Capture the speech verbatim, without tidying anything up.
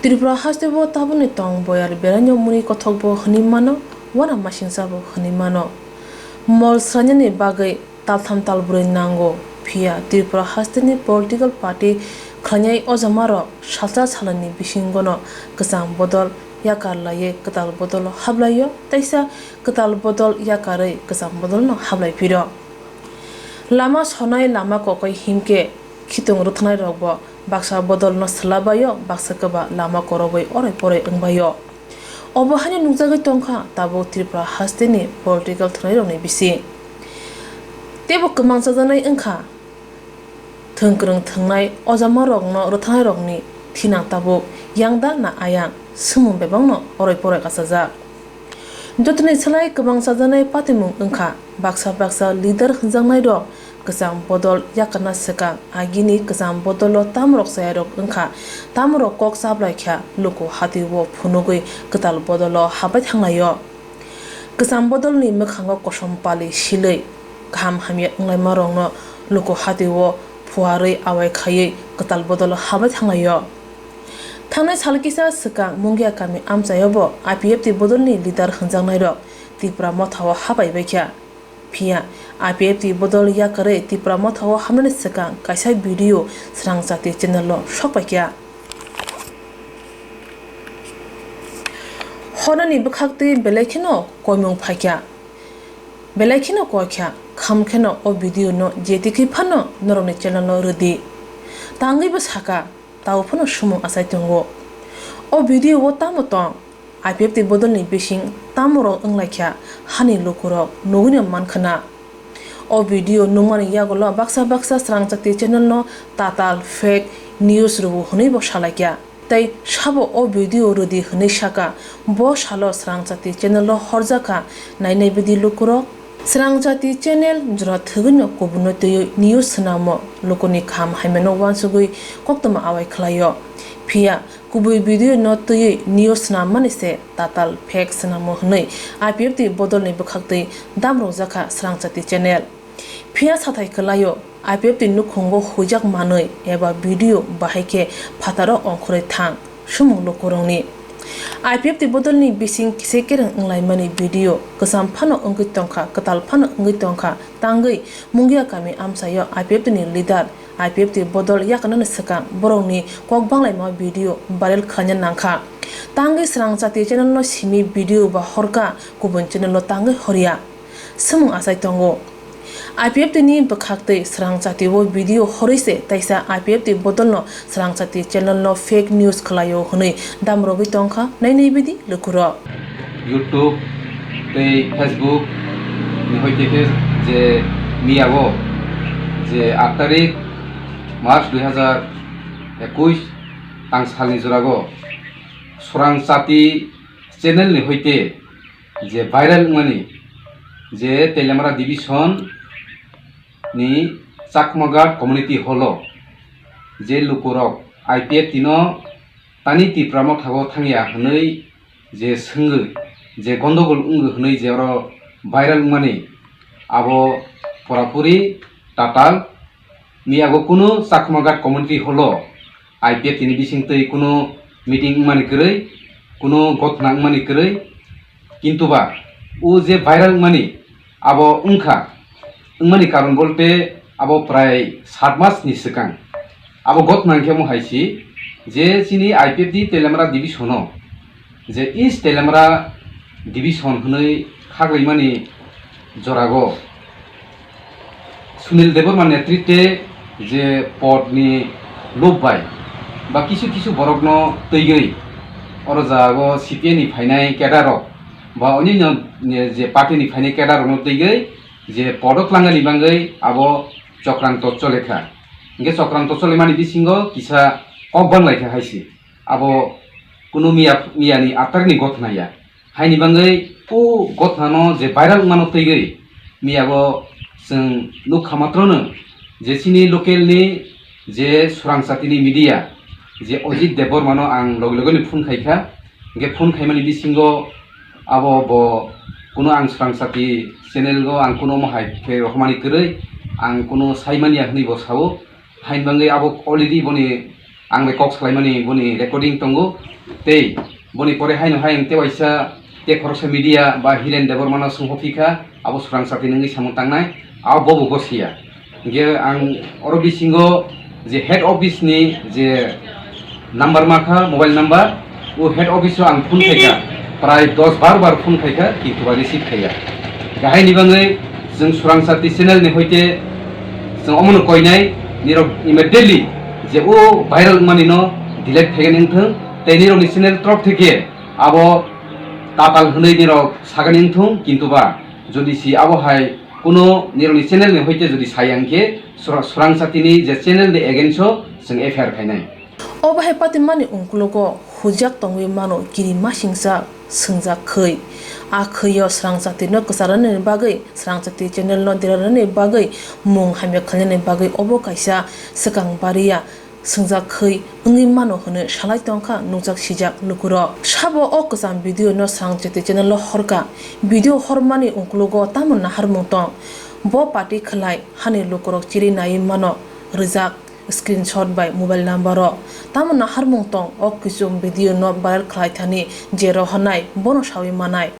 Tripura hasteo tabukni tong boyar beraino mwnwi kothokbo hwnwi mano, uanamasingchabo hwnwi mano. Mol swrainani bagwi taltham talbrwi nango, phiya Tripura hasteni political party khlainai ojamarok salsa salnwini bisingono kwcham bodol yakar laiwi kwtal bodolo hablaio, teisa kwtal bodol yakarwi kwcham bodolno hablai phiro. Lama sonai lama kokoi himkhe khitung rwthwnairokbo baksa bodolno swlabaio, baksa kwba lama korogwi orai porai wngbaio. Obo haino nukjagwi tongkha tabuk Tripura hasteni political thwngnairokni bising. Teibo kwmang chajaknai wngkha thwngkwrwng thwngnai ojamarokno rwthwnairokni thinang tabuk yangda na ayang swngmung bebakno orai porai kachajak. Jotoni slai kwbang chajaknai patimung wngkha baksa baksa leader hwnjaknairok kwcham bodol yakarna swkang agini kwcham bodolo tamrok chayarok wngkha, tamrok kok chaplaikha luku hatio phunugwi kwtal bodolo habai thanglaio. Kwcham bodolni mwkhango kosom pali silwi kaham hamya wnglaimarokno luku hatio phuarwi awai khaiwi kwtal bodolo habai thanglaio. Thangnai sal kisa swkang Mungia kami amchaiobo I P F T bodolni leader hwnjaknairok Tipra Mothao habai baikha. Phiya I P F T bodol yakarwi Tipra Mothao hamnani swkang kaisa video Srang Chati channel-o sokpaikha. Hornani bwkhaktwi belai kheno koimung phaikha. Belai kheno koikha, kham kheno o video no je tikhi phano norokni channel no rwdi. Tangwi bo saka, tao phano sumung achai tongo. O video o tamo tong? I P F T bodolni bising tamo rok wnglaikha hani lukurok nugwino mankhana. O video nukmani yagulo baksa baksa Srang Chati channel no tatal fake news rwo hwnwi bo salaikha. Tei sabo o video rwdi hwnwi saka, bo salo Srang Chati channel o horjakha, nainai bidi lukurok. Srang Chati channel jora thwgwino kubunno twiwi news swnamo, lukuni kaham hamyano uansugwi koktwma awai khlaio. Phiya kubui video no twiwi news swnammani se tatal fake swnamo hwnwi I P F T bodolni bwkhaktwi damrokjakha Srang Chati channel. Phiya sathai kwlaio, I P F T nukhungo huijak manwi eba video bahai khe phataro ongkhorwi thang, sumung lukurokni. I P F T bodolni bising kise kereng wnglaimani video kwcham phano wngwi tongkha, kwtal phano wngwi tongkha, tangwi Mungia kami amchaio I P F T ni leader, I P F T bodol yakarnani swkang borokni kok banglaima video viral khlaina nangkha. Tangwi Srang Chati channel no simi video ba horka kubun channel o tangwi horya. Swmung achai tongo. I P F T ni bwkhaktwi Srang Chati o video horwi se taisa I P F T bodolno Srang Chati channel no fake news khlaio hwnwi damrogwi tongkha nainai bidi lukurok. YouTube tei Facebook ni hoite khe je miya o je aat tarik March dui hazar ekush tang salni jorago Srang Chati channel ni hoite je viral wngmani je Teliamura division ni Chakmaghat community hall o je lukurok I P F T no tani Tipra Motha o thangya hwnwi je swngwi je gondogol wngwi hwnwi je oro viral wngmani abo purapuri tatal miya o kunu Chakmaghat community hall o I P F T ni bisingtwi kunu meeting wngmani kwrwi, kunu gothna wngmani kwrwi, kintu ba o je viral wngmani abo wngkha, wngmani karon bolte abo prai sat mas ni swkang. Abo gothna hwnkhe omo hai si je chini I P F T Teliamura division o je East Teliamura division hwnwi khaklaimani jorago Sunil Debbarma netrite je pod ni lob bai ba kisu kisu borokno twiwi oro jago C P I ni phainai cadre rok ba onyaino je party ni phainai cadre rokno twiwi je pod o twlangani bagwi abo chokranto chole kha. Hingke chokranto cholemani bisingo kisa kok bang lai kha hai se. Abo kunu miya, miyani atarni gothna ya. Haini bagwi o gothnano je viral wngmano twiwi miyago chwng nukha matrono je chini local ni je Srang Chati ni media je Ajit Debbarma no ang loge loge ni phone khai kha. Hingke phone khaimani bisingo abo bo kuno ang Srang Chati channel o ang kuno omo hai khe rohormani kwrwi ang kuno saimanya hwnwi bo sao. Haini bagwi abo already boni Ang bai kok salaimani boni recording tongo, tei boni pore haino hai ang tewaisa te khoroksa media ba Hiren Debbarmano songhophikha, abo Swrang Chati nungwi samung tangnai, abo bobo gosiya. Hingke ang oro bisingo je head office ni je number makha, mobile number, o head office o ang phone khaikha, prai dos bar bar phone khaikha, kintu ba receive khaiya. Kahai ni bangwi chwng Swrang Chati channel ni hoite chwng omono koinai, nirok immediately je o viral wngmani no delete khaigani wngthwng, tei nirok ni channel torop theke abo tatal hwnwi nirok sagani wngthwng, kintu ba jodi si abo hai kuno nirok ni channel ni hoite jodi sai ang khe Swra-, Swrang Chati ni je channel ni against o chwng F I R khainai. Obo hai patimani ungkulogo hujak tongwi mano kiri masingcha swngjak khwi. A khwio Swrang Chati no kwcharnani bagwi, Swrang Chati channel no derarnani bagwi, mung hamya khlainani bagwi obo kaisa swkang bariya swngjak khwi wngwi mano hwnwi salai tongkha nukjak sijak lukurok. Sabo o kwcham video no Swrang Chati channel o horkha. Video hormani ungkulogo tamo naharmung tong? Bo party khlai hani lukurok chiri naiwi mano rijak screenshot bai mobile number o. Tamo naharmung tong o kichung video no viral khlai thani je rohornai bono sawi manai.